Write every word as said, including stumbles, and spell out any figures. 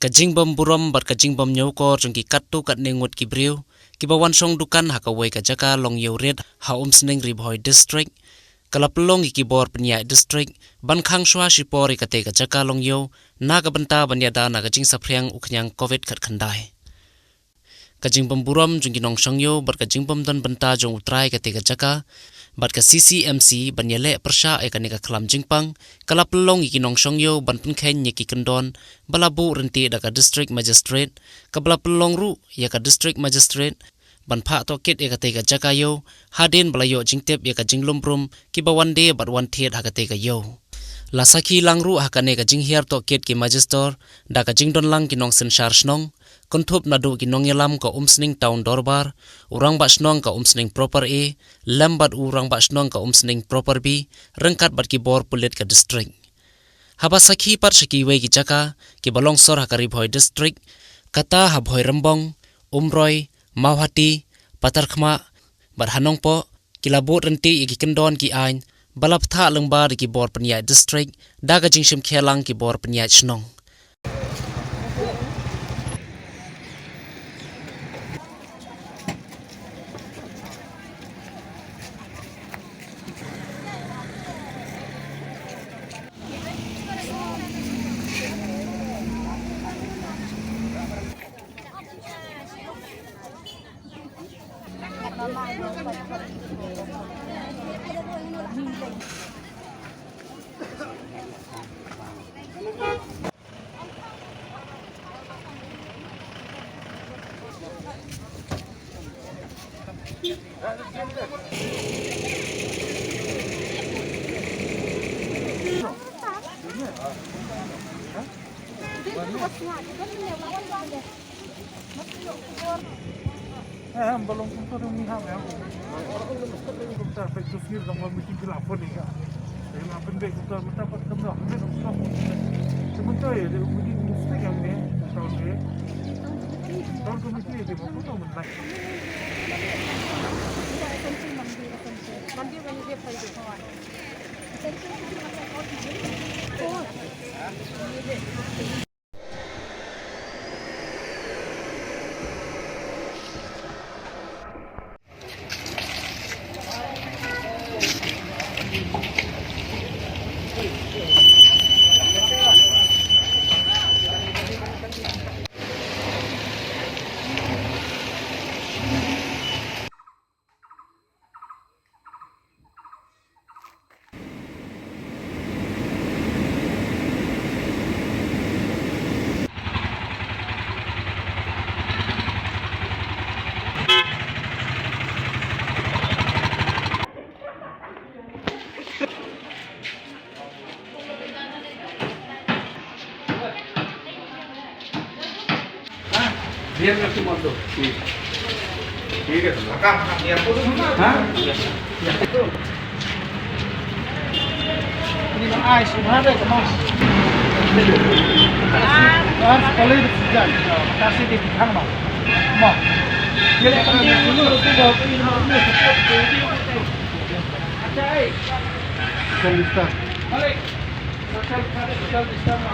Ka jingbym burom bad ka jingbym ñiewkor jong ki katto katne ngut ki briew kiba wan shong dukan ha kawei ka jaka long ïew rit ha Umsning, Ri Bhoi District, ka la pynlong ïa ki bor pynïaid district ban khang shuwa shipor ïa katei ka jaka long ïew na ka bynta ban ïada na ka jingsaphriang u khñiang covid khatkhyndai. Ka jingbym burom jong ki nongshong ïew bad ka jingbym don bynta jong U Trai ïa katei ka jaka bad ka C C M C ban ïaleh pyrshah ïa kane ka khlam jingpang ka la pynlong ïa ki nongshong ïew ban pynkheiñ ïa ki kyndon ba la buh ryntih da ka District Magistrate, kaba la pynlong ruh ïa ka District Magistrate ban phah tohkit ïa katei ka jaka ïew hadien ba la ïoh jingtip ïa ka jinglum brum kiba wan die bad wan thied ha katei ka ïew. La sakhi lang ruh ha kane ka jinghiar tohkit ki Magistrate da ka jingdon lang ki nongsynshar shnong, kynthup naduh ki nongïalam ka Umsning Town Dorbar, u Rangbah Shnong ka Umsning Proper A lem bad u Rangbah Shnong ka Umsning Proper B, ryngkat bad ki bor pulit ka district. Haba sakhi pat sha kiwei ki jaka kiba long sor ha ka Ri Bhoi District, kata ha Bhoirymbong, Umroi, Mawhati, Patharkhmah bad ha Nongpoh, ki la bud ryntih ïa ki kyndon ki aiñ ba la bthah lyngba da ki bor pynïaid district da ka jingshim khia lang ki bor pynïaid shnong. Em, balong kumto dong ni ham em. Kumto pek tu sendiri dong meeting kelapor ni ka. Dia nak pendek kumto, minta pat kumto, pendek kumto. Sementara ya, dia meeting mesti kan ni, tahun ni. Tahun kemesti dia mau kumto menang. Social distance. Social distance.